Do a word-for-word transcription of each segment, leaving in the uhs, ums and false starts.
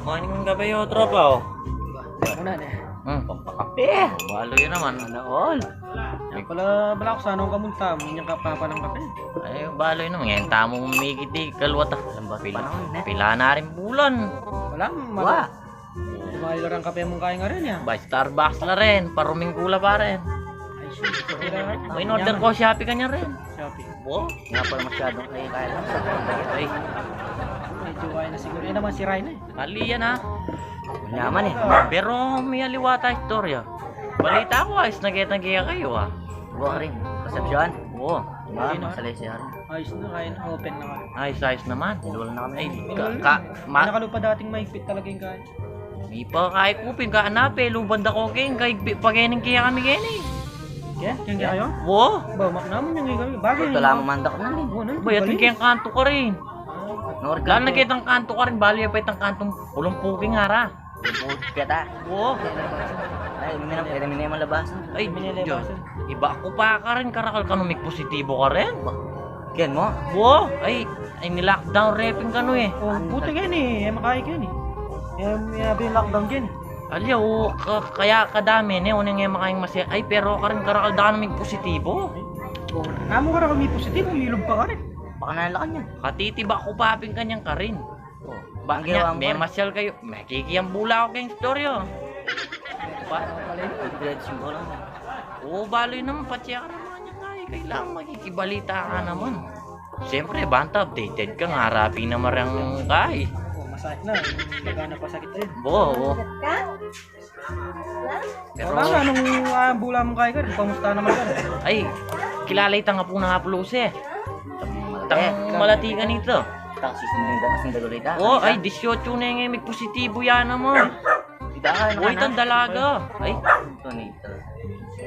Morning kape yu, tropa, o. Muna ne. Hmm, pampakape. Balo yan naman. Sana all. Kaya pala, bala ku sana kung kamunta mu, inyang kapapalang kape. Ay, balo yan naman. Ngayon tamu mikit di kalwat, a. Pila, pila na rin bulan. Wala, wala. Tumayo la rin kape mung kain ngarin, ya. Ba, Starbucks la rin. Paruming kula pa rin. Ay, sus. May in-order ku, Shopee kanyan rin. Shopee. Bo? Nga pala masyadong kaya kaya lang sa ay. Medyo kaya na siguro. Yan naman si Ryan, e. Mali yan, a. Yaman, e. Pero may aliwa ta istorya. Balita ku, ayos na ketang kekayu, a. Bo, karin. Konsepsyon? Bo. Mali na. Masalay siya rin. Ayos na, kaya na, open na nga. Ayos, ayos naman. Lolo na kami. Ay, ka, ka, ma- Nakalupa dating mahigpit talaga yung kaya. Mipakay ku pin ka, anape, luban da ku keng, kay pi-, pa kening kaya kami keni. Kaya? Kaya kayu? Wo. Ba, mak naman yung kaya kami. Bagay. Wala mo mandak na, e. Wo, na. Ba, yating keng kanto karin. Lalo na ketang kanto karin, bali ya pa itang kantong pulong puking ara. Keta. Wo. Ay, minimum, pwede minimum labasan. Ay, Diyos. Iba ku pa karin, karakal kanu migpositibo karin. Ken mo? Wo, ay, ay, ni-lockdown reping kanu, e. O, buti keni, e, makay keni. E, e, abi lockdown keni. Alya, o, ka-, kaya kadami ne, o, neng e makay masaya. Ay, pero karin karakal da kanu migpositibo. O, namu karakal migpositibo, milub pa karin. Baka nalakan yan. Katitiba ku pa pin kanyan karin. O, ba, nya, memasyal kayu. Makikiyambula ku keng istorya. Ba? Grade singko lang. O, baloy naman, patse ka naman nya, e. Kailangan makikibalita ka naman. Siyempre, banta updated ka, ngarapin na marang kay. O, masakit na. Magana pa sakit rin. Bo, o. Pero wala nga, nung, a, bula mung kaya ka, kamusta naman ka? Ay, kilala itang apu nang Apu Luse. Tang malati kanita. Tang sisinding da, sinding da. O, ay, disyotso ne nge, migpositibo ya naman. Uy, itang dalaga. Ay.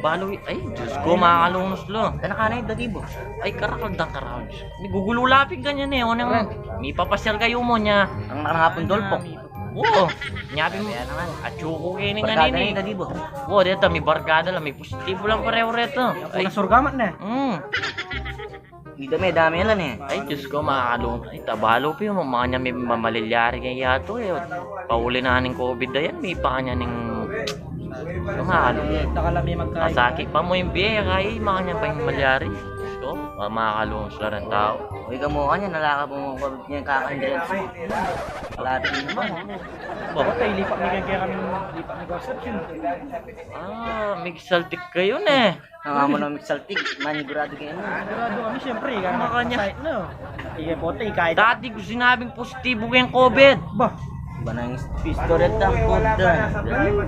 Baloy, ay, Diyos ku, makalunus la. Tana ka na yu, dati bo. Ay, karakal dang karakal. Migugulu la pin kanyan, e. O, neng mipapasyal kayu mu nya. Ang nakapun dolpok. Wo, nya pin. Atsu ku keni ngan ini. Wo, deta, mibarkada la, migpositibo lang pareho reta. Ay, surgamat ne. Hmm. Ida me, dami la ne. Ay, Diyos ku, makalung. Ay, tabalo pi, makanyan mimamalilyari kaya yatu, e. Pauli na ning COVID a yan, mipakanyan ning, makalung. Masakit pa mu ing bie, kay makanyan pa ing malyari. Diyos ku, makalung sila ring tau. Uy, kamu kanyan, nalaka pa mu COVID niyan, kakain diretso. Malapit na naman. Ba? Patay, lipat ni kaya kaya kami, lipat ni Concepcion. A, migsaltik kayu ne. Ang amo na migsaltik, manigurado kayu ne. Sigurado kami, siyempre, ika na. Makanya. Site na. Ika, pote, ika. Dati ku sinabing positibo keng COVID. Ba? Ba nang istorya ta, COVID.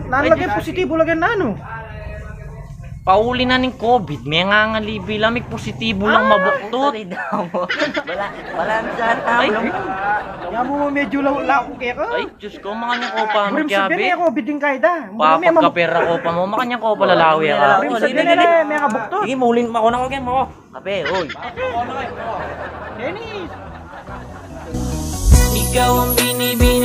Nanu lagi positibo lagi nanu? Pauli na ning COVID, mengangalibi la, migpositibo lang, mabuktut. Bala, bala na sana. Ay. Yamu, medyo law-, law-, kaya ka. Ay, Diyos ku, makanyan ku pa, burim sabihin, COVID ing kaida. Papagkapera ku pa mu, makanyan ku pa lalawi ka. Burim sabihin, e, mekabuktot. Sige, mauli na ku, nako, ken mo. Kape, oy. Dennis! Ikaw ang binibini